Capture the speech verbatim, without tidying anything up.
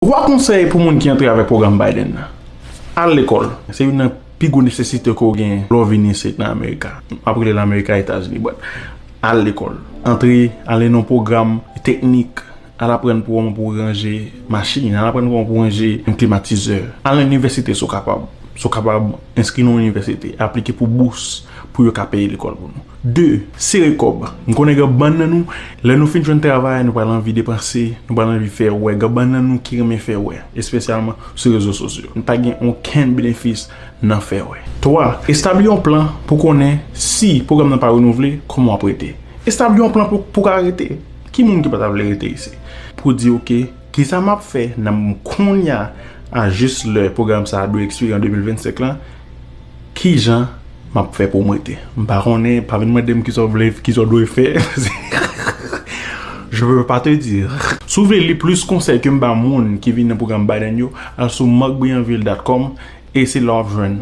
Twa konsèy pou moun ki antre avèk pwogram Biden nan. Al lekòl. Se youn nan pi gwo nesesite ke w gen lè w vin isit nan Amerika. M ap rele l Amerika, Etazini, but al lekòl. Antre, ale nan pwogram teknik, al aprann pou kòman pou ranje machin, al aprann kòman pou ranje yon klimatizè. Al nan inivèsite si w kapab. Si w kapab, enskri nan yon inivèsite, aplike pou bous pou yo ka peye lekòl pou nou. De, sere kòb. M konnen gen bann nan nou, lè nou fin jwenn travay, nou pral anvi depanse, nou pral anvi fè wè. Gen bann nan nou ki renmen fè wè, espesyalman sou rezo sosyo. Nou pa gen okenn benefis nan fè wè. Twa, establi yon plan pou konnen si pwogram nan pa renouvle, kòman w ap rete. Establi yon plan pou, pou ka rete. Ki moun ki pa ta vle rete isit? Pou di, oke, kisa m ap fè nan kounye a, a jis lè pwogram sa a dwe ekspire an de mil vennsenk lan, kijan m ap fè pou m rete? M pa konnen, pa vin mande m kisa w vle, kisa w dwe fè. Je peux pas te dire. Si w vle li plis konsèy ke m ba moun ki vin nan pwogram Biden yo, al sou markbrianville dot com e se la w ap jwenn